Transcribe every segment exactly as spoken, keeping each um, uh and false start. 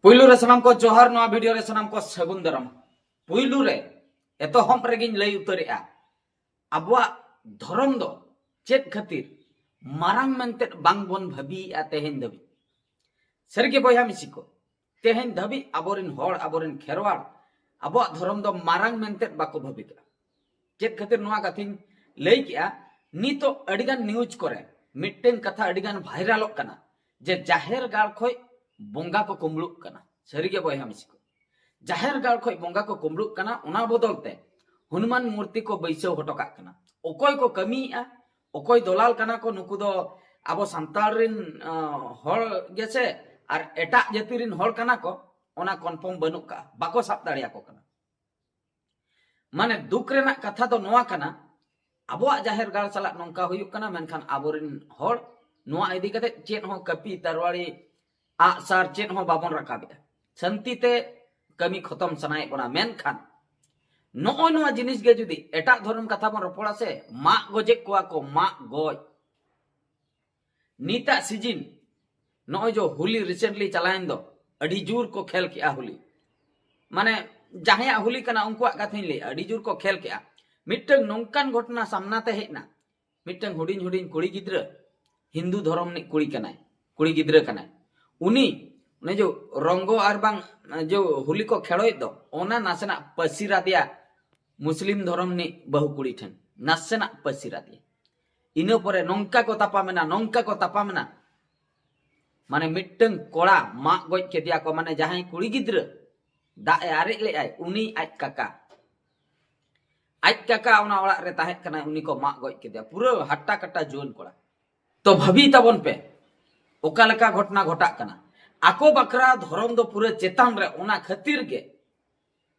ᱯᱩᱭᱞᱩ ᱨᱮ ᱥᱟᱱᱟᱢ ᱠᱚ ᱡᱚᱦᱟᱨ, ᱱᱚᱣᱟ ᱵᱷᱤᱰᱤᱭᱳ ᱨᱮ ᱥᱟᱱᱟᱢ ᱠᱚ ᱥᱟᱹᱜᱩᱱ ᱫᱟᱨᱟᱢ᱾ ᱯᱩᱭᱞᱩ ᱨᱮ ᱮᱛᱚᱦᱚᱵ ᱨᱮᱜᱤᱧ ᱞᱟᱹᱭ ᱩᱛᱟᱹᱨᱮᱜᱼᱟ, ᱟᱵᱚᱣᱟᱜ ᱫᱷᱚᱨᱚᱢ ᱫᱚ ᱪᱮᱫ ᱠᱷᱟᱹᱛᱤᱨ ᱢᱟᱨᱟᱝ ᱢᱮᱱᱛᱮ ᱵᱟᱝ ᱵᱚᱱ ᱵᱷᱟᱹᱵᱤᱭᱮᱜᱼᱟ ᱛᱮᱦᱮᱧ ᱫᱷᱟᱹᱵᱤᱡ᱾ ᱥᱟᱹᱨᱤᱜᱮ ᱵᱚᱭᱦᱟ ᱢᱤᱥᱤ ᱠᱚ, ᱛᱮᱦᱮᱧ ᱫᱷᱟᱹᱵᱤᱡ ᱟᱵᱚᱨᱮᱱ ᱦᱚᱲ, ᱟᱵᱚᱨᱮᱱ ᱠᱷᱮᱨᱣᱟᱲ ᱟᱵᱚᱣᱟᱜ ᱫᱷᱚᱨᱚᱢ ᱫᱚ ᱢᱟᱨᱟᱝ ᱢᱮᱱᱛᱮ ᱵᱟᱠᱚ ᱵᱷᱟᱹᱵᱤ ᱠᱟᱜᱼᱟ᱾ ᱪᱮᱫ ᱠᱷᱟᱹᱛᱤᱨ ᱱᱚᱣᱟ ᱠᱟᱛᱷᱟᱧ ᱞᱟᱹᱭ ᱠᱮᱜᱼᱟ? ᱱᱤᱛᱚᱜ ᱟᱹᱰᱤᱜᱟᱱ ᱱᱤᱭᱩᱡᱽ ᱠᱚᱨᱮ ᱢᱤᱫᱴᱮᱱ ᱠᱟᱛᱷᱟ ᱟᱹᱰᱤᱜᱟᱱ ᱵᱷᱟᱭᱨᱟᱞᱚᱜ ᱠᱟᱱᱟ ᱡᱮ ᱡᱟᱦᱮᱨ ᱜᱟᱲ ᱠᱷᱚᱡ ᱵᱚᱸᱜᱟ ᱠᱚ ᱠᱩᱢᱵᱽᱲᱩᱜ ᱠᱟᱱᱟ᱾ ᱥᱟᱹᱨᱤᱜᱮ ᱵᱚᱭᱦᱟ ᱢᱤᱥᱤ ᱠᱚ, ᱡᱟᱦᱮᱨ ᱜᱟᱲ ᱠᱷᱚᱡ ᱵᱚᱸᱜᱟ ᱠᱚ ᱠᱩᱢᱵᱽᱲᱩᱜ ᱠᱟᱱᱟ, ᱚᱱᱟ ᱵᱚᱫᱚᱞ ᱛᱮ ᱦᱚᱱᱩᱢᱟᱱ ᱢᱩᱨᱛᱤ ᱠᱚ ᱵᱟᱹᱭᱥᱟᱹᱣ ᱦᱚᱴᱚ ᱠᱟᱜ ᱠᱟᱱᱟ᱾ ᱚᱠᱚᱭ ᱠᱚ ᱠᱟᱹᱢᱤᱭᱮᱜᱼᱟ, ᱚᱠᱚᱭ ᱫᱚᱞᱟᱞ ᱠᱟᱱᱟ ᱠᱚ, ᱱᱩᱠᱩ ᱫᱚ ᱟᱵᱚ ᱥᱟᱱᱛᱟᱲ ᱨᱮᱱ, ᱟᱸ, ᱦᱚᱲ ᱜᱮᱥᱮ ᱟᱨ ᱮᱴᱟᱜ ᱡᱟᱹᱛᱤ ᱨᱮᱱ ᱦᱚᱲ ᱠᱟᱱᱟ ᱠᱚ, ᱚᱱᱟ ᱠᱚᱱᱯᱷᱟᱨᱢ ᱵᱟᱹᱱᱩᱜ ᱠᱟᱜᱼᱟ, ᱵᱟᱠᱚ ᱥᱟᱵ ᱫᱟᱲᱮᱭᱟᱠᱚ ᱠᱟᱱᱟ᱾ ᱢᱟᱱᱮ ᱫᱩᱠ ᱨᱮᱱᱟᱜ ᱠᱟᱛᱷᱟ ᱫᱚ ᱱᱚᱣᱟ ᱠᱟᱱᱟ, ᱟᱵᱚᱣᱟᱜ ᱡᱟᱦᱮᱨ ᱜᱟᱲ ᱥᱟᱞᱟᱜ ᱱᱚᱝᱠᱟ ᱦᱩᱭᱩᱜ ᱠᱟᱱᱟ, ᱢᱮᱱᱠᱷᱟᱱ ᱟᱵᱚᱨᱮᱱ ᱦᱚᱲ ᱱᱚᱣᱟ ᱤᱫᱤ ᱠᱟᱛᱮ ᱪᱮᱫ ᱦᱚᱸ ᱠᱟᱹᱯᱤ, ᱛᱟᱨᱣᱟᱲᱤ, ᱟᱜᱼᱥᱟᱨ ᱪᱮᱫ ᱦᱚᱸ ᱵᱟᱵᱚᱱ ᱨᱟᱠᱟᱵᱮᱜᱼᱟ᱾ ᱥᱟᱱᱛᱤ ᱛᱮ ᱠᱟᱹᱢᱤ ᱠᱷᱚᱛᱚᱢ ᱥᱟᱱᱟᱭᱮᱫ ᱵᱚᱱᱟ, ᱢᱮᱱᱠᱷᱟᱱ ᱱᱚᱜᱼᱚᱭ ᱱᱚᱣᱟ ᱡᱤᱱᱤᱥ ᱜᱮ ᱡᱩᱫᱤ ᱮᱴᱟᱜ ᱫᱷᱚᱨᱚᱢ ᱠᱟᱛᱷᱟ ᱵᱚᱱ ᱨᱚᱯᱚᱲᱟ ᱥᱮ, ᱢᱟᱜ ᱜᱚᱡᱮᱫ ᱠᱚᱣᱟ ᱠᱚ, ᱢᱟᱜ ᱜᱚᱡ᱾ ᱱᱤᱛᱟᱜ ᱥᱤᱡᱤᱱ ᱱᱚᱜᱼᱚᱭ ᱡᱮ ᱦᱳᱞᱤ recently ᱪᱟᱞᱟᱣᱮᱱ ᱫᱚ, ᱟᱹᱰᱤ ᱡᱳᱨ ᱠᱚ ᱠᱷᱮᱞ ᱠᱮᱜᱼᱟ ᱦᱳᱞᱤ᱾ ᱢᱟᱱᱮ ᱡᱟᱦᱟᱸᱭᱟᱜ ᱦᱳᱞᱤ ᱠᱟᱱᱟ ᱩᱱᱠᱩᱣᱟᱜ ᱠᱟᱛᱷᱟᱧ ᱞᱟᱹᱭᱟ, ᱟᱹᱰᱤ ᱡᱳᱨ ᱠᱚ ᱠᱷᱮᱞ ᱠᱮᱜᱼᱟ᱾ ᱢᱤᱫᱴᱟᱝ ᱱᱚᱝᱠᱟᱱ ᱜᱷᱚᱴᱚᱱᱟ ᱥᱟᱢᱱᱟ ᱛᱮ ᱦᱮᱡ ᱮᱱᱟ, ᱢᱤᱫᱴᱟᱝ ᱦᱩᱰᱤᱧ ᱦᱩᱰᱤᱧ ᱠᱩᱲᱤ ᱜᱤᱫᱽᱨᱟᱹ, ᱦᱤᱱᱫᱩ ᱫᱷᱚᱨᱚᱢ ᱨᱤᱱᱤᱡ ᱠᱩᱲᱤ ᱠᱟᱱᱟᱭ, ᱠᱩᱲᱤ ᱜᱤᱫᱽᱨᱟᱹ ᱠᱟᱱᱟᱭ, ᱩᱱᱤ ᱚᱱᱮ ᱡᱮ ᱨᱚᱝᱜᱚ ᱟᱨ ᱵᱟᱝ ᱡᱮ ᱦᱳᱞᱤ ᱠᱚ ᱠᱷᱮᱞᱳᱭᱮᱫ ᱫᱚ, ᱚᱱᱟ ᱱᱟᱥᱮᱱᱟᱜ ᱯᱟᱹᱥᱤᱨ ᱟᱫᱮᱭᱟ ᱢᱩᱥᱞᱤᱢ ᱫᱷᱚᱨᱚᱢ ᱨᱤᱱᱤᱡ ᱵᱟᱹᱦᱩ ᱠᱩᱲᱤ ᱴᱷᱮᱱ, ᱱᱟᱥᱮᱱᱟᱜ ᱯᱟᱹᱥᱤᱨ ᱟᱫᱮᱭᱟ᱾ ᱤᱱᱟᱹ ᱯᱚᱨᱮ ᱱᱚᱝᱠᱟ ᱠᱚ ᱛᱟᱯᱟᱢᱮᱱᱟ, ᱱᱚᱝᱠᱟ ᱠᱚ ᱛᱟᱯᱟᱢᱮᱱᱟ, ᱢᱟᱱᱮ ᱢᱤᱫᱴᱟᱝ ᱠᱚᱲᱟ ᱢᱟᱜ ᱜᱚᱡ ᱠᱮᱫᱮᱭᱟ ᱠᱚ, ᱢᱟᱱᱮ ᱡᱟᱦᱟᱸᱭ ᱠᱩᱲᱤ ᱜᱤᱫᱽᱨᱟᱹ ᱫᱟᱜ ᱮ ᱟᱨᱮᱡ ᱞᱮᱫᱟᱭ, ᱩᱱᱤ ᱟᱡ ᱠᱟᱠᱟ, ᱟᱡ ᱠᱟᱠᱟ ᱚᱱᱟ ᱚᱲᱟᱜ ᱨᱮ ᱛᱟᱦᱮᱸ ᱠᱟᱱᱟᱭ, ᱩᱱᱤ ᱠᱚ ᱢᱟᱜ ᱜᱚᱡ ᱠᱮᱫᱮᱭᱟ, ᱯᱩᱨᱟᱹ ᱦᱟᱴᱴᱟ ᱠᱟᱴᱟ ᱡᱩᱣᱟᱹᱱ ᱠᱚᱲᱟ᱾ ᱛᱚ ᱵᱷᱟᱹᱵᱤ ᱛᱟᱵᱚᱱ ᱯᱮ, ᱚᱠᱟ ᱞᱮᱠᱟ ᱜᱷᱚᱴᱚᱱᱟ ᱜᱷᱚᱴᱟᱜ ᱠᱟᱱᱟ᱾ ᱟᱠᱚ ᱵᱟᱠᱷᱨᱟ ᱫᱷᱚᱨᱚᱢ ᱫᱚ ᱯᱩᱨᱟᱹ ᱪᱮᱛᱟᱱ ᱨᱮ, ᱚᱱᱟ ᱠᱷᱟᱹᱛᱤᱨ ᱜᱮ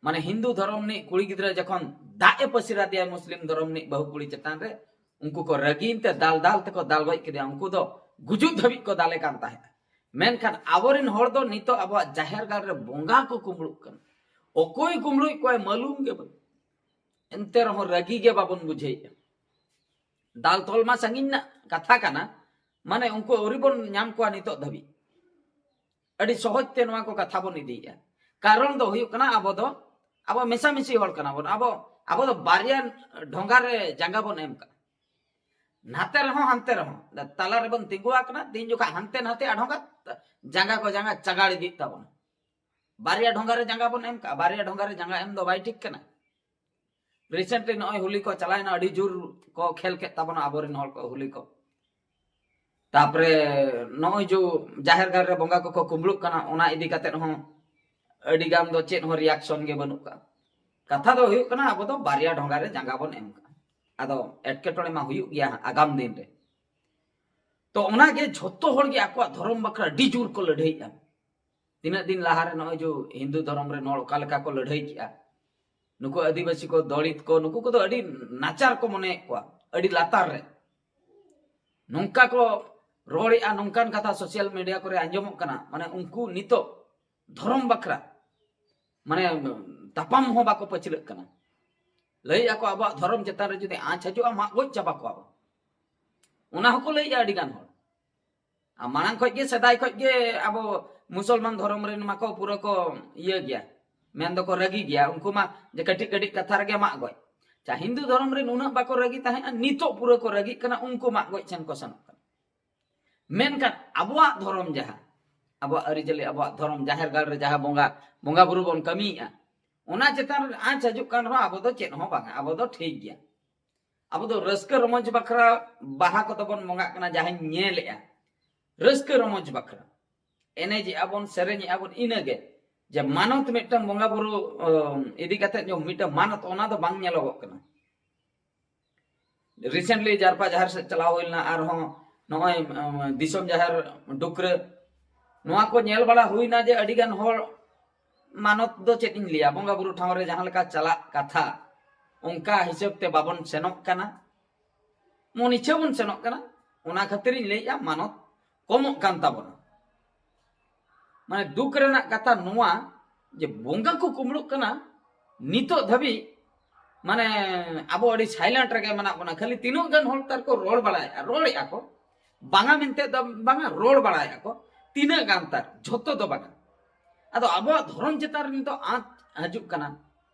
ᱢᱟᱱᱮ ᱦᱤᱱᱫᱩ ᱫᱷᱚᱨᱚᱢ ᱨᱤᱱᱤᱡ ᱠᱩᱲᱤ ᱜᱤᱫᱽᱨᱟᱹ ᱡᱚᱠᱷᱚᱱ ᱫᱟᱜ ᱮ ᱯᱟᱹᱥᱤᱨ ᱟᱫᱮᱭᱟ ᱢᱩᱥᱞᱤᱢ ᱫᱷᱚᱨᱚᱢ ᱨᱤᱱᱤᱡ ᱵᱟᱹᱦᱩ ᱠᱩᱲᱤ ᱪᱮᱛᱟᱱ ᱨᱮ, ᱩᱱᱠᱩ ᱠᱚ ᱨᱟᱹᱜᱤᱭᱮᱱ ᱛᱮ ᱫᱟᱞ ᱫᱟᱞ ᱛᱮᱠᱚ ᱫᱟᱞ ᱜᱚᱡ ᱠᱮᱫᱮᱭᱟ᱾ ᱩᱱᱠᱩ ᱫᱚ ᱜᱩᱡᱩᱜ ᱫᱷᱟᱹᱵᱤᱡ ᱠᱚ ᱫᱟᱞᱮ ᱠᱟᱱ ᱛᱟᱦᱮᱸᱫ᱾ ᱢᱮᱱᱠᱷᱟᱱ ᱟᱵᱚᱨᱮᱱ ᱦᱚᱲ ᱫᱚ ᱱᱤᱛᱚᱜ ᱟᱵᱚᱣᱟᱜ ᱡᱟᱦᱮᱨ ᱜᱟᱲ ᱨᱮ ᱵᱚᱸᱜᱟ ᱠᱚ ᱠᱩᱢᱵᱽᱲᱩᱜ ᱠᱟᱱᱟ᱾ ᱚᱠᱚᱭ ᱠᱩᱢᱵᱽᱲᱩᱭᱮᱫ ᱠᱚᱣᱟᱭ ᱢᱟᱞᱩᱢ ᱜᱮ ᱵᱟᱹᱱᱩᱜ᱾ ᱮᱱᱛᱮ ᱨᱮᱦᱚᱸ ᱨᱟᱹᱜᱤ ᱜᱮ ᱵᱟᱵᱚᱱ ᱵᱩᱡᱷᱟᱹᱣᱮᱫᱼᱟ᱾ ᱫᱟᱞ ᱛᱚᱞ ᱢᱟ ᱥᱟᱺᱜᱤᱧ ᱨᱮᱱᱟᱜ ᱠᱟᱛᱷᱟ ᱠᱟᱱᱟ, ᱢᱟᱱᱮ ᱩᱱᱠᱩ ᱟᱹᱣᱨᱤ ᱵᱚᱱ ᱧᱟᱢ ᱠᱚᱣᱟ ᱱᱤᱛᱚᱜ ᱫᱷᱟᱹᱵᱤᱡ᱾ ᱟᱹᱰᱤ ᱥᱚᱦᱚᱡ ᱛᱮ ᱱᱚᱣᱟ ᱠᱚ ᱠᱟᱛᱷᱟ ᱵᱚᱱ ᱤᱫᱤᱭᱮᱫᱼᱟ᱾ ᱠᱟᱨᱚᱱ ᱫᱚ ᱦᱩᱭᱩᱜ ᱠᱟᱱᱟ, ᱟᱵᱚ ᱫᱚ, ᱟᱵᱚ ᱢᱮᱥᱟᱢᱤᱥᱤ ᱦᱚᱲ ᱠᱟᱱᱟ ᱵᱚᱱ᱾ ᱟᱵᱚ, ᱟᱵᱚ ᱫᱚ ᱵᱟᱨᱭᱟ ᱰᱷᱚᱸᱜᱟ ᱨᱮ ᱡᱟᱸᱜᱟ ᱵᱚᱱ ᱮᱢ ᱠᱟᱜᱼᱟ᱾ ᱱᱟᱛᱮ ᱨᱮᱦᱚᱸ ᱦᱟᱱᱛᱮ ᱨᱮᱦᱚᱸ ᱛᱟᱞᱟ ᱨᱮᱵᱚᱱ ᱛᱤᱸᱜᱩ ᱟᱠᱟᱱᱟ᱾ ᱛᱤᱱ ᱡᱚᱠᱷᱟ ᱦᱟᱱᱛᱮ ᱱᱟᱛᱮ ᱟᱰᱷᱚᱸᱜᱟ, ᱡᱟᱸᱜᱟ ᱠᱚ ᱡᱟᱸᱜᱟ ᱪᱟᱜᱟᱲ ᱤᱫᱤᱜ ᱛᱟᱵᱚᱱᱟ᱾ ᱵᱟᱨᱭᱟ ᱰᱷᱚᱸᱜᱟ ᱨᱮ ᱡᱟᱸᱜᱟ ᱵᱚᱱ ᱮᱢ ᱠᱟᱜᱼᱟ, ᱵᱟᱨᱭᱟ ᱰᱷᱚᱸᱜᱟ ᱨᱮ ᱡᱟᱸᱜᱟ ᱮᱢ ᱫᱚ ᱵᱟᱭ ᱴᱷᱤᱠ ᱠᱟᱱᱟ᱾ ᱨᱤᱥᱮᱱᱴᱞᱤ ᱱᱚᱜᱼᱚᱭ ᱦᱳᱞᱤ ᱠᱚ ᱪᱟᱞᱟᱣᱮᱱᱟ, ᱟᱹᱰᱤ ᱡᱳᱨ ᱠᱚ ᱠᱷᱮᱞ ᱠᱮᱫ ᱛᱟᱵᱚᱱᱟ ᱟᱵᱚᱨᱮᱱ ᱦᱚᱲ ᱠᱚ ᱦᱳᱞᱤ ᱠᱚ᱾ ᱛᱟᱯᱚᱨᱮ ᱱᱚᱜᱼᱚᱭ ᱡᱮ ᱡᱟᱦᱮᱨ ᱜᱟᱲ ᱨᱮ ᱵᱚᱸᱜᱟ ᱠᱚᱠᱚ ᱠᱩᱢᱵᱽᱲᱩᱜ ᱠᱟᱱᱟ, ᱚᱱᱟ ᱤᱫᱤ ᱠᱟᱛᱮ ᱦᱚᱸ ᱟᱹᱰᱤ ᱜᱟᱱ ᱫᱚ ᱪᱮᱫ ᱦᱚᱸ ᱨᱤᱭᱟᱠᱥᱚᱱ ᱜᱮ ᱵᱟᱹᱱᱩᱜ ᱠᱟᱜᱼᱟ᱾ ᱠᱟᱛᱷᱟ ᱫᱚ ᱦᱩᱭᱩᱜ ᱠᱟᱱᱟ, ᱟᱵᱚ ᱫᱚ ᱵᱟᱨᱭᱟ ᱰᱷᱚᱸᱜᱟ ᱨᱮ ᱡᱟᱸᱜᱟ ᱵᱚᱱ ᱮᱢ ᱠᱟᱜᱼᱟ᱾ ᱟᱫᱚ ᱮᱴᱠᱮᱴᱚᱬᱮ ᱢᱟ ᱦᱩᱭᱩᱜ ᱜᱮᱭᱟ ᱦᱟᱸᱜ ᱟᱜᱟᱢ ᱫᱤᱱ ᱨᱮ᱾ ᱛᱚ ᱚᱱᱟᱜᱮ ᱡᱷᱚᱛᱚ ᱦᱚᱲ ᱜᱮ ᱟᱠᱚᱣᱟᱜ ᱫᱷᱚᱨᱚᱢ ᱵᱟᱠᱷᱨᱟ ᱟᱹᱰᱤ ᱡᱳᱨ ᱠᱚ ᱞᱟᱹᱲᱦᱟᱹᱭᱮᱜᱼᱟ᱾ ᱛᱤᱱᱟᱹᱜ ᱫᱤᱱ ᱞᱟᱦᱟᱨᱮ ᱱᱚᱜᱼᱚᱭ ᱡᱮ ᱦᱤᱱᱫᱩ ᱫᱷᱚᱨᱚᱢ ᱨᱮᱱ ᱦᱚᱲ ᱚᱠᱟ ᱞᱮᱠᱟ ᱠᱚ ᱞᱟᱹᱲᱦᱟᱹᱭ ᱠᱮᱜᱼᱟ, ᱱᱩᱠᱩ ᱟᱹᱫᱤᱵᱟᱹᱥᱤ ᱠᱚ, ᱫᱚᱞᱤᱛ ᱠᱚ, ᱱᱩᱠᱩ ᱠᱚᱫᱚ ᱟᱹᱰᱤ ᱱᱟᱪᱟᱨ ᱠᱚ ᱢᱚᱱᱮᱭᱮᱫ ᱠᱚᱣᱟ, ᱟᱹᱰᱤ ᱞᱟᱛᱟᱨ ᱨᱮ ᱱᱚᱝᱠᱟ ᱠᱚ ᱨᱚᱲᱮᱜᱼᱟ, ᱱᱚᱝᱠᱟᱱ ᱠᱟᱛᱷᱟ ᱥᱳᱥᱟᱞ ᱢᱤᱰᱤᱭᱟ ᱠᱚᱨᱮ ᱟᱸᱡᱚᱢᱚᱜ ᱠᱟᱱᱟ᱾ ᱢᱟᱱᱮ ᱩᱱᱠᱩ ᱱᱤᱛᱚᱜ ᱫᱷᱚᱨᱚᱢ ᱵᱟᱠᱷᱨᱟ ᱢᱟᱱᱮ ᱛᱟᱯᱟᱢ ᱦᱚᱸ ᱵᱟᱠᱚ ᱯᱟᱹᱪᱷᱞᱟᱹᱜ ᱠᱟᱱᱟ᱾ ᱞᱟᱹᱭᱮᱫᱼᱟ ᱠᱚ, ᱟᱵᱚᱣᱟᱜ ᱫᱷᱚᱨᱚᱢ ᱪᱮᱛᱟᱱ ᱨᱮ ᱡᱩᱫᱤ ᱟᱸᱪ ᱦᱤᱡᱩᱜᱼᱟ, ᱢᱟᱜ ᱜᱚᱡ ᱪᱟᱵᱟ ᱠᱚᱣᱟ ᱵᱚᱱ᱾ ᱚᱱᱟ ᱦᱚᱸᱠᱚ ᱞᱟᱹᱭᱮᱫᱼᱟ ᱟᱹᱰᱤ ᱜᱟᱱ ᱦᱚᱲ᱾ ᱟᱨ ᱢᱟᱲᱟᱝ ᱠᱷᱚᱡ ᱜᱮ, ᱥᱮᱫᱟᱭ ᱠᱷᱚᱡ ᱜᱮ ᱟᱵᱚ ᱢᱩᱥᱚᱞᱢᱟᱱ ᱫᱷᱚᱨᱚᱢ ᱨᱮᱱ ᱢᱟᱠᱚ ᱯᱩᱨᱟᱹ ᱠᱚ ᱤᱭᱟᱹ ᱜᱮᱭᱟ, ᱢᱮᱱ ᱫᱚᱠᱚ ᱨᱟᱹᱜᱤ ᱜᱮᱭᱟ᱾ ᱩᱱᱠᱩ ᱢᱟ ᱡᱮ ᱠᱟᱹᱴᱤᱡ ᱠᱟᱹᱴᱤᱡ ᱠᱟᱛᱷᱟ ᱨᱮᱜᱮ ᱢᱟᱜ ᱜᱚᱡ᱾ ᱪᱟ ᱦᱤᱱᱫᱩ ᱫᱷᱚᱨᱚᱢ ᱨᱮᱱ ᱩᱱᱟᱹᱜ ᱵᱟᱠᱚ ᱨᱟᱹᱜᱤ ᱛᱟᱦᱮᱸᱜᱼᱟ, ᱱᱤᱛᱚᱜ ᱯᱩᱨᱟᱹ ᱠᱚ ᱨᱟᱹᱜᱤᱜ ᱠᱟᱱᱟ, ᱩᱱᱠᱩ ᱢᱟᱜ ᱜᱚᱡ ᱴᱷᱮᱱ ᱠᱚ ᱥᱮᱱᱚᱜ ᱠᱟᱱᱟ᱾ ᱢᱮᱱᱠᱷᱟᱱ ᱟᱵᱚᱣᱟᱜ ᱫᱷᱚᱨᱚᱢ ᱡᱟᱦᱟᱸ, ᱟᱵᱚᱣᱟᱜ ᱟᱹᱨᱤᱪᱟᱹᱞᱤ, ᱟᱵᱚᱣᱟᱜ ᱫᱷᱚᱨᱚᱢ, ᱡᱟᱦᱮᱨ ᱜᱟᱲ ᱨᱮ ᱡᱟᱦᱟᱸ ᱵᱚᱸᱜᱟ, ᱵᱚᱸᱜᱟ ᱵᱩᱨᱩ ᱵᱚᱱ ᱠᱟᱹᱢᱤᱭᱮᱜᱼᱟ, ᱚᱱᱟ ᱪᱮᱛᱟᱱ ᱨᱮ ᱟᱸᱪ ᱦᱤᱡᱩᱜ ᱠᱟᱱ ᱨᱮᱦᱚᱸ ᱟᱵᱚ ᱫᱚ ᱪᱮᱫ ᱦᱚᱸ ᱵᱟᱝᱟ, ᱟᱵᱚ ᱫᱚ ᱴᱷᱤᱠ ᱜᱮᱭᱟ᱾ ᱟᱵᱚ ᱫᱚ ᱨᱟᱹᱥᱠᱟᱹ ᱨᱚᱢᱚᱡᱽ ᱵᱟᱠᱷᱨᱟ ᱵᱟᱦᱟ ᱠᱚᱫᱚ ᱵᱚᱱ ᱵᱚᱸᱜᱟᱜ ᱠᱟᱱᱟ, ᱡᱟᱦᱟᱸᱧ ᱧᱮᱞᱮᱜᱼᱟ, ᱨᱟᱹᱥᱠᱟᱹ ᱨᱚᱢᱚᱡᱽ ᱵᱟᱠᱷᱨᱟ ᱮᱱᱮᱡᱮᱜᱼᱟ ᱵᱚᱱ, ᱥᱮᱨᱮᱧᱮᱜᱼᱟ ᱵᱚᱱ, ᱤᱱᱟᱹᱜᱮ᱾ ᱡᱮ ᱢᱟᱱᱚᱛ ᱢᱤᱫᱴᱟᱝ ᱵᱚᱸᱜᱟ ᱵᱩᱨᱩ, ᱚ, ᱤᱫᱤ ᱠᱟᱛᱮ ᱡᱮ ᱢᱤᱫᱴᱟᱝ ᱢᱟᱱᱚᱛ, ᱚᱱᱟ ᱫᱚ ᱵᱟᱝ ᱧᱮᱞᱚᱜᱚᱜ ᱠᱟᱱᱟ᱾ ᱨᱤᱥᱮᱱᱴᱞᱤ ᱡᱟᱨᱯᱟ ᱡᱟᱦᱮᱨ ᱥᱮᱫ ᱪᱟᱞᱟᱣ ᱦᱩᱭ ᱞᱮᱱᱟ, ᱟᱨᱦᱚᱸ ᱱᱚᱜᱼᱚᱭ, ᱩᱢ, ᱫᱤᱥᱚᱢ ᱡᱟᱦᱮᱨ ᱰᱩᱠᱨᱟᱹ, ᱱᱚᱣᱟ ᱠᱚ ᱧᱮᱞ ᱵᱟᱲᱟ ᱦᱩᱭᱱᱟ ᱡᱮ ᱟᱹᱰᱤ ᱜᱟᱱ ᱦᱚᱲ, ᱢᱟᱱᱚᱛ ᱫᱚ ᱪᱮᱫ ᱤᱧ ᱞᱟᱹᱭᱟ, ᱵᱚᱸᱜᱟ ᱵᱩᱨᱩ ᱴᱷᱟᱶ ᱨᱮ ᱡᱟᱦᱟᱸ ᱞᱮᱠᱟ ᱪᱟᱞᱟᱜ ᱠᱟᱛᱷᱟ, ᱚᱱᱠᱟ ᱦᱤᱥᱟᱹᱵ ᱛᱮ ᱵᱟᱵᱚᱱ ᱥᱮᱱᱚᱜ ᱠᱟᱱᱟ, ᱢᱚᱱ ᱤᱪᱷᱟᱹ ᱵᱚᱱ ᱥᱮᱱᱚᱜ ᱠᱟᱱᱟ᱾ ᱚᱱᱟ ᱠᱷᱟᱹᱛᱤᱨ ᱤᱧ ᱞᱟᱹᱭᱮᱜᱼᱟ, ᱢᱟᱱᱚᱛ ᱠᱚᱢᱚᱜ ᱠᱟᱱ ᱛᱟᱵᱚᱱᱟ᱾ ᱢᱟᱱᱮ ᱫᱩᱠ ᱨᱮᱱᱟᱜ ᱠᱟᱛᱷᱟ ᱱᱚᱣᱟ ᱡᱮ ᱵᱚᱸᱜᱟ ᱠᱚ ᱠᱩᱢᱵᱽᱲᱩᱜ ᱠᱟᱱᱟ, ᱱᱤᱛᱚᱜ ᱫᱷᱟᱹᱵᱤᱡ ᱢᱟᱱᱮ ᱟᱵᱚ ᱟᱹᱰᱤ ᱥᱟᱭᱞᱮᱱᱴ ᱨᱮᱜᱮ ᱢᱮᱱᱟᱜ ᱵᱚᱱᱟ᱾ ᱠᱷᱟᱹᱞᱤ ᱛᱤᱱᱟᱹᱜ ᱜᱟᱱ ᱦᱚᱲ ᱛᱟᱨ ᱠᱚ ᱨᱚᱲ ᱵᱟᱲᱟᱭᱮᱫᱼᱟ, ᱨᱚᱲᱮᱫᱼᱟ ᱠᱚ, ᱵᱟᱝᱟ ᱢᱮᱱᱛᱮ ᱫᱚ ᱵᱟᱝᱟ, ᱨᱚᱲ ᱵᱟᱲᱟᱭᱮᱫᱼᱟ ᱠᱚ᱾ ᱛᱤᱱᱟᱹᱜ ᱜᱟᱱ ᱛᱟᱨ, ᱡᱷᱚᱛᱚ ᱫᱚ ᱵᱟᱝᱟ᱾ ᱟᱫᱚ ᱟᱵᱚᱣᱟᱜ ᱫᱷᱚᱨᱚᱢ ᱪᱮᱛᱟᱱ ᱨᱮ ᱱᱤᱛᱚᱜ ᱟᱸᱪ ᱦᱤᱡᱩᱜ ᱠᱟᱱᱟ,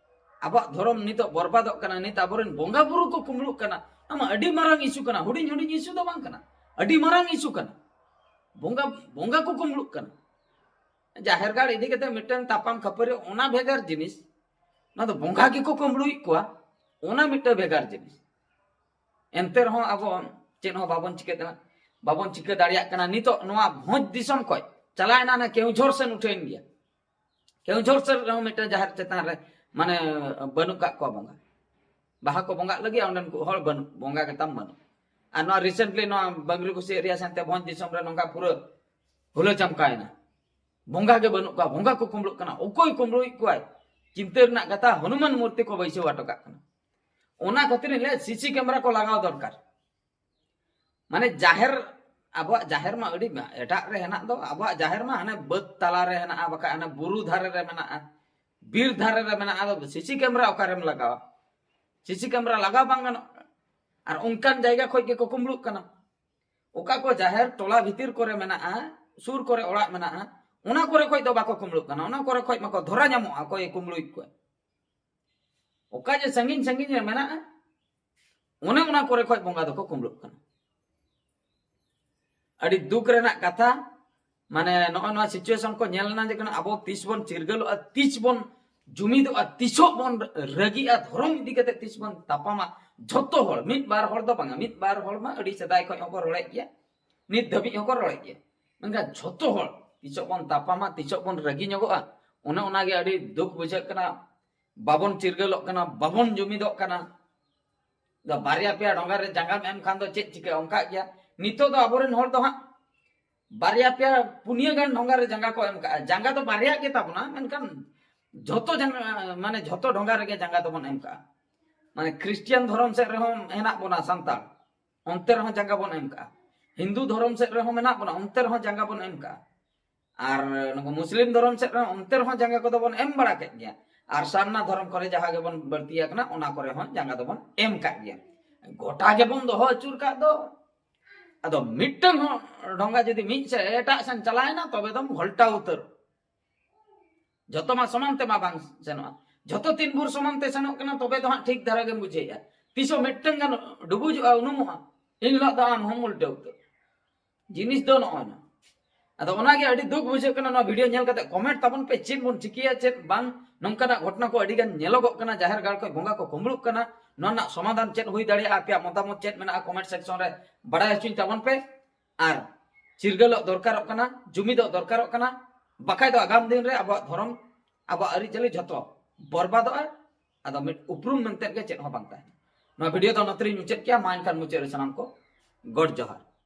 ᱟᱵᱚᱣᱟᱜ ᱫᱷᱚᱨᱚᱢ ᱱᱤᱛᱚᱜ ᱵᱚᱨᱵᱟᱫᱚᱜ ᱠᱟᱱᱟ, ᱱᱤᱛ ᱟᱵᱚᱨᱮᱱ ᱵᱚᱸᱜᱟ ᱵᱩᱨᱩ ᱠᱚ ᱠᱩᱢᱵᱽᱲᱩᱜ ᱠᱟᱱᱟ, ᱱᱚᱣᱟ ᱢᱟ ᱟᱹᱰᱤ ᱢᱟᱨᱟᱝ ᱤᱥᱩ ᱠᱟᱱᱟ, ᱦᱩᱰᱤᱧ ᱦᱩᱰᱤᱧ ᱤᱥᱩ ᱫᱚ ᱵᱟᱝ ᱠᱟᱱᱟ, ᱟᱹᱰᱤ ᱢᱟᱨᱟᱝ ᱤᱥᱩ ᱠᱟᱱᱟ᱾ ᱵᱚᱸᱜᱟ ᱵᱚᱸᱜᱟ ᱠᱚ ᱠᱩᱢᱵᱽᱲᱩᱜ ᱠᱟᱱᱟ᱾ ᱡᱟᱦᱮᱨ ᱜᱟᱲ ᱤᱫᱤ ᱠᱟᱛᱮ ᱢᱤᱫᱴᱟᱝ ᱛᱟᱯᱟᱢ ᱠᱷᱟᱹᱯᱟᱹᱨᱤ, ᱚᱱᱟ ᱵᱷᱮᱜᱟᱨ ᱡᱤᱱᱤᱥ, ᱚᱱᱟ ᱫᱚ ᱵᱚᱸᱜᱟ ᱜᱮᱠᱚ ᱠᱩᱢᱵᱽᱲᱩᱭᱮᱫ ᱠᱚᱣᱟ, ᱚᱱᱟ ᱢᱤᱫᱴᱟᱝ ᱵᱷᱮᱜᱟᱨ ᱡᱤᱱᱤᱥ᱾ ᱮᱱᱛᱮ ᱨᱮᱦᱚᱸ ᱟᱵᱚ ᱪᱮᱫ ᱦᱚᱸ ᱵᱟᱵᱚᱱ ᱪᱤᱠᱟᱹ ᱫᱟᱲᱮᱭᱟᱜ, ᱵᱟᱵᱚᱱ ᱪᱤᱠᱟᱹ ᱫᱟᱲᱮᱭᱟᱜ ᱠᱟᱱᱟ᱾ ᱱᱤᱛᱚᱜ ᱱᱚᱣᱟ ᱵᱷᱚᱸᱡᱽ ᱫᱤᱥᱚᱢ ᱠᱷᱚᱡ ᱪᱟᱞᱟᱣᱮᱱᱟ ᱱᱟ ᱠᱮᱣᱡᱷᱚᱨ ᱥᱮᱱ ᱩᱴᱷᱟᱹᱭᱮᱱ ᱜᱮᱭᱟ᱾ ᱠᱮᱣᱡᱷᱚᱨ ᱥᱮᱫ ᱨᱮᱦᱚᱸ ᱢᱤᱫᱴᱟᱝ ᱡᱟᱦᱮᱨ ᱪᱮᱛᱟᱱ ᱨᱮ ᱢᱟᱱᱮ ᱵᱟᱹᱱᱩᱜ ᱠᱟᱜ ᱠᱚᱣᱟ ᱵᱚᱸᱜᱟ᱾ ᱵᱟᱦᱟ ᱠᱚ ᱵᱚᱸᱜᱟᱜ ᱞᱟᱹᱜᱤᱫ ᱚᱸᱰᱮᱱ ᱠᱚ ᱦᱚᱲ ᱵᱟᱹᱱᱩᱜ, ᱵᱚᱸᱜᱟ ᱜᱮᱛᱟᱢ ᱵᱟᱹᱱᱩᱜ᱾ ᱟᱨ ᱱᱚᱣᱟ recently ᱱᱚᱣᱟ ᱵᱟᱝᱨᱤ ᱠᱩᱥᱤ ᱮᱨᱤᱭᱟ ᱥᱮᱱᱛᱮ ᱵᱷᱚᱸᱡᱽ ᱫᱤᱥᱚᱢ ᱨᱮ ᱱᱚᱝᱠᱟ ᱯᱩᱨᱟᱹ ᱦᱩᱞᱟᱹ ᱪᱟᱢᱠᱟᱭᱮᱱᱟ᱾ ᱵᱚᱸᱜᱟ ᱜᱮ ᱵᱟᱹᱱᱩᱜ ᱠᱚᱣᱟ, ᱵᱚᱸᱜᱟ ᱠᱚ ᱠᱩᱢᱵᱽᱲᱩᱜ ᱠᱟᱱᱟ᱾ ᱚᱠᱚᱭ ᱠᱩᱢᱵᱽᱲᱩᱭᱮᱫ ᱠᱚᱣᱟᱭ? ᱪᱤᱱᱛᱟᱹ ᱨᱮᱱᱟᱜ ᱠᱟᱛᱷᱟ, ᱦᱚᱱᱩᱢᱟᱱ ᱢᱩᱨᱛᱤ ᱠᱚ ᱵᱟᱹᱭᱥᱟᱹᱣ ᱦᱚᱴᱚ ᱠᱟᱜ ᱠᱟᱱᱟ᱾ ᱚᱱᱟ ᱠᱷᱟᱹᱛᱤᱨ ᱤᱧ ᱞᱟᱹᱭᱟ ᱥᱤᱥᱤ ᱠᱮᱢᱮᱨᱟ ᱠᱚ ᱞᱟᱜᱟᱣ ᱫᱚᱨᱠᱟᱨ᱾ ᱢᱟᱱᱮ ᱡᱟᱦᱮᱨ, ᱟᱵᱚᱣᱟᱜ ᱡᱟᱦᱮᱨ ᱢᱟ ᱟᱹᱰᱤ ᱮᱴᱟᱜ ᱨᱮ ᱦᱮᱱᱟᱜ ᱫᱚ, ᱟᱵᱚᱣᱟᱜ ᱡᱟᱦᱮᱨ ᱢᱟ ᱦᱟᱱᱮ ᱵᱟᱹᱫᱽ ᱛᱟᱞᱟ ᱨᱮ ᱦᱮᱱᱟᱜᱼᱟ, ᱵᱟᱠᱷᱟᱡ ᱦᱟᱱᱮ ᱵᱩᱨᱩ ᱫᱷᱟᱨᱮ ᱨᱮ ᱢᱮᱱᱟᱜᱼᱟ, ᱵᱤᱨ ᱫᱷᱟᱨᱮ ᱨᱮ ᱢᱮᱱᱟᱜᱼᱟ᱾ ᱟᱫᱚ ᱥᱤᱥᱤ ᱠᱮᱢᱮᱨᱟ ᱚᱠᱟᱨᱮᱢ ᱞᱟᱜᱟᱣᱟ? ᱥᱤᱥᱤ ᱠᱮᱢᱮᱨᱟ ᱞᱟᱜᱟᱣ ᱵᱟᱝ ᱜᱟᱱᱚᱜᱼᱟ᱾ ᱟᱨ ᱚᱱᱠᱟᱱ ᱡᱟᱭᱜᱟ ᱠᱷᱚᱡ ᱜᱮᱠᱚ ᱠᱩᱢᱵᱽᱲᱩᱜ ᱠᱟᱱᱟ᱾ ᱚᱠᱟ ᱠᱚ ᱡᱟᱦᱮᱨ ᱴᱚᱞᱟ ᱵᱷᱤᱛᱤᱨ ᱠᱚᱨᱮ ᱢᱮᱱᱟᱜᱼᱟ, ᱥᱩᱨ ᱠᱚᱨᱮ ᱚᱲᱟᱜ ᱢᱮᱱᱟᱜᱼᱟ, ᱚᱱᱟ ᱠᱚᱨᱮ ᱠᱷᱚᱡ ᱫᱚ ᱵᱟᱠᱚ ᱠᱩᱢᱵᱽᱲᱩᱜ ᱠᱟᱱᱟ᱾ ᱚᱱᱟ ᱠᱚᱨᱮ ᱠᱷᱚᱡ ᱢᱟᱠᱚ ᱫᱷᱚᱨᱟ ᱧᱟᱢᱚᱜᱼᱟ ᱚᱠᱚᱭ ᱠᱩᱢᱵᱽᱲᱩᱭᱮᱫ ᱠᱚᱣᱟ᱾ ᱚᱠᱟ ᱡᱮ ᱥᱟᱺᱜᱤᱧ ᱥᱟᱺᱜᱤᱧ ᱨᱮ ᱢᱮᱱᱟᱜᱼᱟ, ᱚᱱᱮ ᱚᱱᱟ ᱠᱚᱨᱮ ᱠᱷᱚᱡ ᱵᱚᱸᱜᱟ ᱫᱚᱠᱚ ᱠᱩᱢᱵᱽᱲᱩᱜ ᱠᱟᱱᱟ᱾ ᱟᱹᱰᱤ ᱫᱩᱠ ᱨᱮᱱᱟᱜ ᱠᱟᱛᱷᱟ᱾ ᱢᱟᱱᱮ ᱱᱚᱜᱼᱚ ᱱᱚᱣᱟ situation ᱠᱚ ᱧᱮᱞ ᱮᱱᱟ ᱡᱮ ᱟᱵᱚ ᱛᱤᱥ ᱵᱚᱱ ᱪᱤᱨᱜᱟᱹᱞᱚᱜᱼᱟ, ᱛᱤᱥ ᱵᱚᱱ ᱡᱩᱢᱤᱫᱚᱜᱼᱟ, ᱛᱤᱥᱚᱜ ᱵᱚᱱ ᱨᱟᱹᱜᱤᱜᱼᱟ, ᱫᱷᱚᱨᱚᱢ ᱤᱫᱤ ᱠᱟᱛᱮ ᱛᱤᱥ ᱵᱚᱱ ᱛᱟᱯᱟᱢᱟ᱾ ᱡᱷᱚᱛᱚ ᱦᱚᱲ, ᱢᱤᱫ ᱵᱟᱨ ᱦᱚᱲ ᱫᱚ ᱵᱟᱝᱟ, ᱢᱤᱫ ᱵᱟᱨ ᱦᱚᱲ ᱢᱟ ᱟᱹᱰᱤ ᱥᱮᱫᱟᱭ ᱠᱷᱚᱡ ᱦᱚᱸᱠᱚ ᱨᱚᱲᱮᱫ ᱜᱮᱭᱟ, ᱱᱤᱛ ᱫᱷᱟᱹᱵᱤᱡ ᱦᱚᱸᱠᱚ ᱨᱚᱲᱮᱫ ᱜᱮᱭᱟ᱾ ᱢᱮᱱᱠᱷᱟᱱ ᱡᱷᱚᱛᱚ ᱦᱚᱲ ᱛᱤᱥᱚᱜ ᱵᱚᱱ ᱛᱟᱯᱟᱢᱟ, ᱛᱤᱥᱚᱜ ᱵᱚᱱ ᱨᱟᱹᱜᱤ ᱧᱚᱜᱚᱜᱼᱟ, ᱚᱱᱮ ᱚᱱᱟᱜᱮ ᱟᱹᱰᱤ ᱫᱩᱠ ᱵᱩᱡᱷᱟᱹᱜ ᱠᱟᱱᱟ᱾ ᱵᱟᱵᱚᱱ ᱪᱤᱨᱜᱟᱹᱞᱚᱜ ᱠᱟᱱᱟ, ᱵᱟᱵᱚᱱ ᱡᱩᱢᱤᱫᱚᱜ ᱠᱟᱱᱟ᱾ ᱫᱚ ᱵᱟᱨᱭᱟ ᱯᱮᱭᱟ ᱰᱷᱚᱸᱜᱟ ᱨᱮ ᱡᱟᱸᱜᱟᱢ ᱮᱢ ᱠᱷᱟᱱ ᱫᱚ ᱪᱮᱫ ᱪᱤᱠᱟᱹᱜᱼᱟ? ᱚᱱᱠᱟᱜ ᱜᱮᱭᱟ᱾ ᱱᱤᱛᱚᱜ ᱫᱚ ᱟᱵᱚᱨᱮᱱ ᱦᱚᱲ ᱫᱚ ᱦᱟᱸᱜ ᱵᱟᱨᱭᱟ ᱯᱮᱭᱟ ᱯᱩᱱᱭᱟᱹ ᱜᱟᱱ ᱰᱷᱚᱸᱜᱟ ᱨᱮ ᱡᱟᱸᱜᱟ ᱠᱚ ᱮᱢ ᱠᱟᱜᱼᱟ᱾ ᱡᱟᱸᱜᱟ ᱫᱚ ᱵᱟᱨᱭᱟ ᱜᱮ ᱛᱟᱵᱚᱱᱟ, ᱢᱮᱱᱠᱷᱟᱱ ᱡᱷᱚᱛᱚ ᱡᱟᱸᱜᱟ, ᱢᱟᱱᱮ ᱡᱷᱚᱛᱚ ᱰᱷᱚᱸᱜᱟ ᱨᱮᱜᱮ ᱡᱟᱸᱜᱟ ᱫᱚᱵᱚᱱ ᱮᱢ ᱠᱟᱜᱼᱟ᱾ ᱢᱟᱱᱮ ᱠᱷᱨᱤᱥᱴᱤᱭᱟᱱ ᱫᱷᱚᱨᱚᱢ ᱥᱮᱫ ᱨᱮᱦᱚᱸ ᱦᱮᱱᱟᱜ ᱵᱚᱱᱟ ᱥᱟᱱᱛᱟᱲ, ᱚᱱᱛᱮ ᱨᱮᱦᱚᱸ ᱡᱟᱸᱜᱟ ᱵᱚᱱ ᱮᱢ ᱠᱟᱜᱼᱟ᱾ ᱦᱤᱱᱫᱩ ᱫᱷᱚᱨᱚᱢ ᱥᱮᱫ ᱨᱮᱦᱚᱸ ᱢᱮᱱᱟᱜ ᱵᱚᱱᱟ, ᱚᱱᱛᱮ ᱨᱮᱦᱚᱸ ᱡᱟᱸᱜᱟ ᱵᱚᱱ ᱮᱢ ᱠᱟᱜᱼᱟ᱾ ᱟᱨ ᱱᱩᱠᱩ ᱢᱩᱥᱞᱤᱢ ᱫᱷᱚᱨᱚᱢ ᱥᱮᱫ ᱨᱮᱦᱚᱸ ᱚᱱᱛᱮ ᱨᱮᱦᱚᱸ ᱡᱟᱸᱜᱟ ᱠᱚᱫᱚ ᱵᱚᱱ ᱮᱢ ᱵᱟᱲᱟ ᱠᱮᱫ ᱜᱮᱭᱟ᱾ ᱟᱨ ᱥᱟᱨᱱᱟ ᱫᱷᱚᱨᱚᱢ ᱠᱚᱨᱮ ᱡᱟᱦᱟᱸ ᱜᱮᱵᱚᱱ ᱵᱟᱹᱲᱛᱤ ᱟᱠᱟᱱᱟ, ᱚᱱᱟ ᱠᱚᱨᱮ ᱦᱚᱸ ᱡᱟᱸᱜᱟ ᱫᱚᱵᱚᱱ ᱮᱢ ᱠᱟᱜ ᱜᱮᱭᱟ᱾ ᱜᱚᱴᱟ ᱜᱮᱵᱚᱱ ᱫᱚᱦᱚ ᱟᱹᱪᱩᱨ ᱠᱟᱜ ᱫᱚ᱾ ᱟᱫᱚ ᱢᱤᱫᱴᱟᱝ ᱦᱚᱸ ᱰᱷᱚᱸᱜᱟ ᱡᱩᱫᱤ ᱢᱤᱫ ᱥᱮᱫ ᱮᱴᱟᱜ ᱥᱮᱱ ᱪᱟᱞᱟᱣᱮᱱᱟ, ᱛᱚᱵᱮ ᱫᱚᱢ ᱜᱷᱚᱞᱴᱟᱣ ᱩᱛᱟᱹᱨ᱾ ᱡᱚᱛᱚ ᱢᱟ ᱥᱚᱢᱟᱱ ᱛᱮ ᱢᱟ ᱵᱟᱝ ᱥᱮᱱᱚᱜᱼᱟ᱾ ᱡᱚᱛᱚ ᱛᱤᱱ ᱵᱷᱳᱨ ᱥᱚᱢᱟᱱ ᱛᱮ ᱥᱮᱱᱚᱜ ᱠᱟᱱᱟ, ᱛᱚᱵᱮ ᱫᱚ ᱦᱟᱸᱜ ᱴᱷᱤᱠ ᱫᱷᱟᱨᱟ ᱜᱮᱢ ᱵᱩᱡᱷᱟᱹᱣᱮᱫᱼᱟ᱾ ᱛᱤᱥᱚᱜ ᱢᱤᱫᱴᱟᱝ ᱜᱟᱱ ᱰᱩᱵᱩᱡᱚᱜᱼᱟ, ᱩᱱᱩᱢᱚᱜᱼᱟ, ᱤᱱ ᱦᱤᱞᱳᱜ ᱫᱚ ᱟᱢ ᱦᱚᱸᱢ ᱩᱞᱴᱟᱹᱣ ᱩᱛᱟᱹᱨ᱾ ᱡᱤᱱᱤᱥ ᱫᱚ ᱱᱚᱜᱼᱚᱭ ᱱᱟ᱾ ᱟᱫᱚ ᱚᱱᱟᱜᱮ ᱟᱹᱰᱤ ᱫᱩᱠ ᱵᱩᱡᱷᱟᱹᱜ ᱠᱟᱱᱟ, ᱱᱚᱣᱟ ᱵᱷᱤᱰᱤᱭᱳ ᱧᱮᱞ ᱠᱟᱛᱮ ᱠᱚᱢᱮᱱᱴ ᱛᱟᱵᱚᱱ ᱯᱮ, ᱪᱮᱫ ᱵᱚᱱ ᱪᱤᱠᱟᱹᱭᱟ, ᱪᱮᱫ ᱵᱟᱝ᱾ ᱱᱚᱝᱠᱟᱱᱟᱜ ᱜᱷᱚᱴᱚᱱᱟ ᱠᱚ ᱟᱹᱰᱤ ᱜᱟᱱ ᱧᱮᱞᱚᱜᱚᱜ ᱠᱟᱱᱟ, ᱡᱟᱦᱮᱨ ᱜᱟᱲ ᱠᱷᱚᱱ ᱵᱚᱸᱜᱟ ᱠᱚ ᱠᱩᱢᱵᱽᱲᱩᱜ ᱠᱟᱱᱟ᱾ ᱱᱚᱣᱟ ᱨᱮᱱᱟᱜ ᱥᱚᱢᱟᱫᱷᱟᱱ ᱪᱮᱫ ᱦᱩᱭ ᱫᱟᱲᱮᱭᱟᱜᱼᱟ? ᱟᱯᱮᱭᱟᱜ ᱢᱚᱛᱟᱢᱚᱛ ᱪᱮᱫ ᱢᱮᱱᱟᱜᱼᱟ? ᱠᱚᱢᱮᱱᱴ ᱥᱮᱠᱥᱚᱱ ᱨᱮ ᱵᱟᱲᱟᱭ ᱦᱚᱪᱚᱧ ᱛᱟᱵᱚᱱ ᱯᱮ᱾ ᱟᱨ ᱪᱤᱨᱜᱟᱹᱞᱚᱜ ᱫᱚᱨᱠᱟᱨᱚᱜ ᱠᱟᱱᱟ, ᱡᱩᱢᱤᱫᱚᱜ ᱫᱚᱨᱠᱟᱨᱚᱜ ᱠᱟᱱᱟ, ᱵᱟᱠᱷᱟᱡ ᱫᱚ ᱟᱜᱟᱢ ᱫᱤᱱ ᱨᱮ ᱟᱵᱚᱣᱟᱜ ᱫᱷᱚᱨᱚᱢ, ᱟᱵᱚᱣᱟᱜ ᱟᱹᱨᱤᱪᱟᱹᱞᱤ ᱡᱷᱚᱛᱚ ᱵᱚᱨᱵᱟᱫᱚᱜᱼᱟ᱾ ᱟᱫᱚ ᱢᱤᱫ ᱩᱯᱨᱩᱢ ᱢᱮᱱᱛᱮ ᱜᱮ ᱪᱮᱫ ᱦᱚᱸ ᱵᱟᱝ ᱛᱟᱦᱮᱱᱟ᱾ ᱱᱚᱣᱟ ᱵᱷᱤᱰᱤᱭᱳ ᱫᱚ ᱱᱚᱛᱮ ᱨᱤᱧ ᱢᱩᱪᱟᱹᱫ ᱠᱮᱭᱟ᱾ ᱢᱟ ᱮᱱᱠᱷᱟᱱ ᱢᱩᱪᱟᱹᱫ ᱨᱮ ᱥᱟᱱᱟᱢ ᱠᱚ ᱜᱚᱰ ᱡᱚᱦᱟᱨ᱾